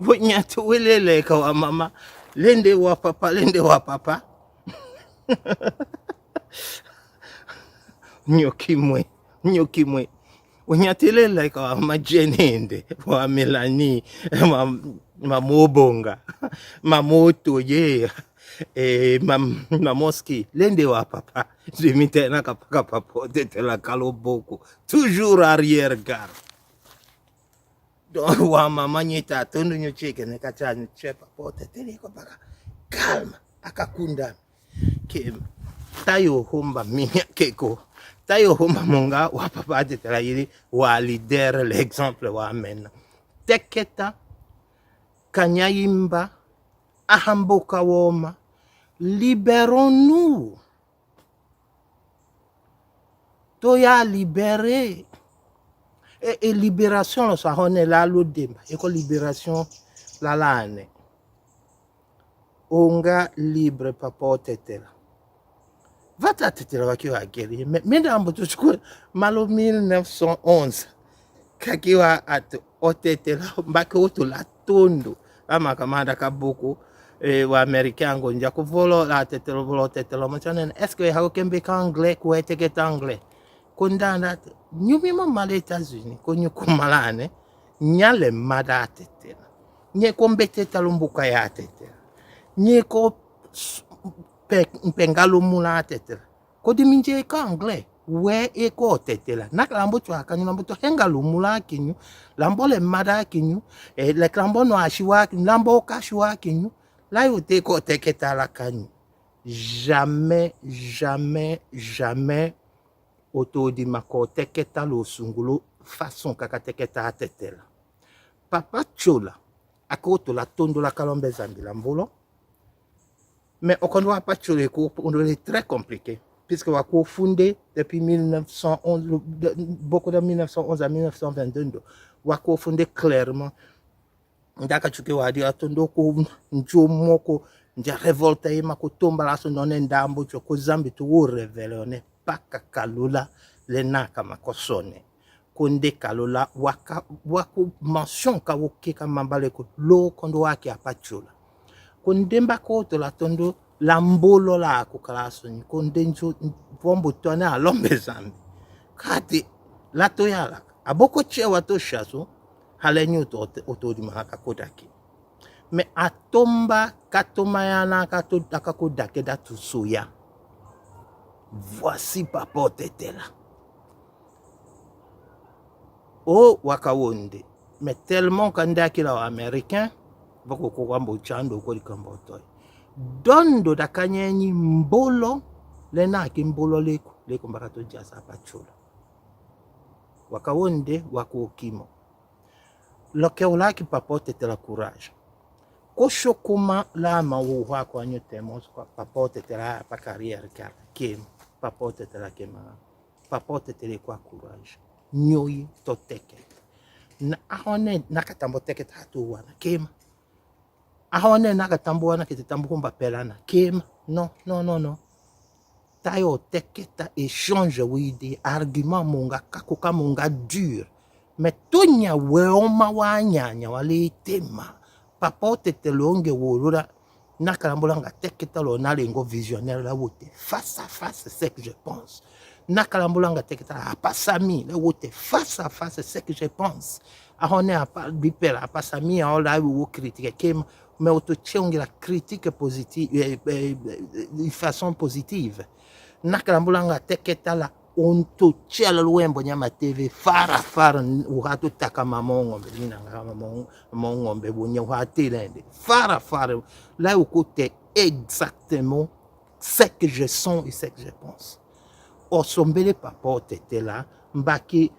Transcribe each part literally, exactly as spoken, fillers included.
Wonyate we leleka wa mama, lende wa papa, lende wa papa. Nyo kimwe, nyo kimwe. Wonyate leleka wa mama Jenende, wa Melanie, ma, ma Mobonga, ma Moto ye, eh, ma, ma Moski, lende wa papa. Dimitena kapa kapa pote tela kalo boko. Toujours arrière garde. Donc, wa mama nye ta tondo nyo cheke ne ka cha nyo chepa pote tele ko baka. Calme, aka kunda. Ke tayo homba minya keko. Tayo homba monga wa papa te tela yili wa leader l'exemple wa mena. Teketa, kanya imba, aha mboka woma. Libérons-nous. Toya libéré. E, e libération lo sa hone la lo demba. E ko libération la lane. Onga libre papa Otetela. Vata Tetela wa ki wa guerrier. Me, me ndambu tu sku malo mille neuf cent onze. Ka ki wa atu Otetela, mbaki oto la tondo. Wa makamanda ka boko, eh, wa Américain ngo nja ko volo la Tetela, volo Tetela, mo chanen, est-ce que hako kembe ka anglais, ko eteke ta anglais? Ko ndanda, nyu mi mo mala États-Unis, ko nyu ko malane, nya le mada Tetela. Nye ko mbete ta lo mbuka ya Tetela. Nye ko s-, pe-, mpenga lo mula Tetela. Ko diminje ka anglais, we e ko Tetela. Na ka lambo chwa kanyu, lambo to henga lo mula kinyu, lambo le mada kinyu, e, le lambo no ashiwa kinyu, lambo ka shiwa kinyu, la yo te ko teke ta la kanyu. Jamais, jamais, jamais, oto di ma ko teke ta lo sungulo façon kaka teke ta Tetela. Papa Chola, a ko oto la tondo la kalombe Zambie la mbolo. Mais o kondo wa Papa Chola ko, on est très compliqué. Puisque wa ko fondé depuis mille neuf cent onze, le, de, boko de mille neuf cent onze à mille neuf cent vingt-deux ndo. Wa ko fondé clairement. Nda ka chuke wa di atondo ko njo moko, nja révolte ye ma ko tomba la so none ndambo cho ko Zambie to wo révélé one. Paka kalula le na ka ma ko sone. Ko nde kalula waka, wa ko mention ka wo ke ka mambale ko lo kondo wa ke a Papa Chola. Ko nde mba ko oto la tondo la mbolo la ko kala soni. Ko nde njo vombo tone a lombe Zambie. Kati la to yala. A boko che wa to shaso, hale nyu to, oto di ma ka ko dake. Mais a tomba, ka toma yana ka to, aka ko dake da tu soya. Voici Papa Otetela. O wa ka wonde. Mais tellement ka nde akila wa Américain, boko ko wambo chando ko di kambo toy. Dondo da kanyenyi mbolo, le na ki mbolo leko, leko mbaka to jasa Papa Chola. Wa ka wonde, wa ko kimo. Lo ke wulaki Papa Otetela courage. Ko sho kuma la ma wo hwa ko anyo temos kwa Papa Otetela pa carrière ka kema. Papa Otetela kema. Papa Otetela kwa courage. Nyoyi to teke. Na ahone na ka tambo teke ta tu wana kema. Ahone na ka tambo wana kete tambo kumba pelana. Kema. Non, non, non, non. Tayo teke ta échange widi argument monga kako ka monga dur. Mais tonya we oma wa nyanya wa le tema. Papa Otetela onge wolola. Na ka lambo langa teke ta lo na lengo visionnaire la wote. Face à face, c'est ce que je pense. Na ka lambo langa teke ta la Papa Samy la wote. Face à face, c'est ce que je pense. Ahone a pa, bipela a Papa Samy a ola wo critique kema. Mais oto che onge la critique positive, eh, eh, eh, de façon positive. Na ka lambo langa teke ta la onto che ala lo wembo nyama T V, fara, fara, uha to taka mama ngombe, nina nga mama ngombe, bo nya uha te lende. Fara, fara, la uko te exactement ce que je sens et ce que je pense. O sombele Papa Otetela, mbaki,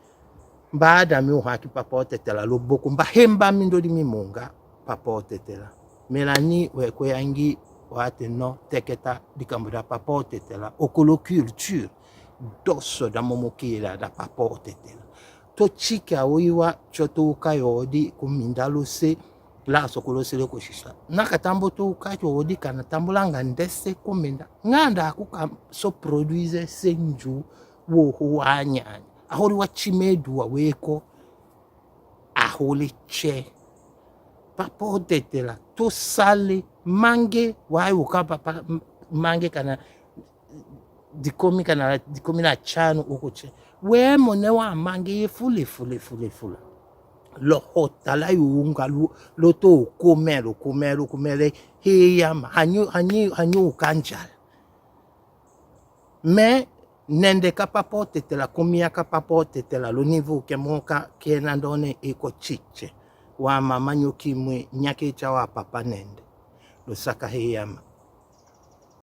mba ada mi uhaki Papa Otetela lo boko, mba hemba mi ndo di mi monga Papa Otetela. Mélanie, we ko yangi, wa te no, teke ta, di kambo da Papa Otetela, okolo culture, doso da momo kila da Papa Otetela. To chike a oiwa, cho to uka yo di, ko minda lo se, la so ko lo se le ko sisa. Na ka tambo to uka cho wo di kana tambo langa ndese ko minda. Nganda aku ka so produise se nju wo ho wa nyanya. A hori wa chime du wa weko. A hori che. Papa Otetela, to sale, mange, wai u ka papa, m-, mange kana, dikomi kana, dikomi na tshanu u ko tse. We mo ne wa mange ye fule, fule, fule, fula. Lo hota la yu unga lu, lo to kumelo, kumelo, kumele, he yama, hanyu, hanyu, hanyu kanjala. Me nende ka Papa Otetela, kumia ka Papa Otetela, lo nivu ke mo ka kena ndone i ko tsitse. Wa mama nyo kimwi, nyake tsa wa papa nende. Lo saka he yama.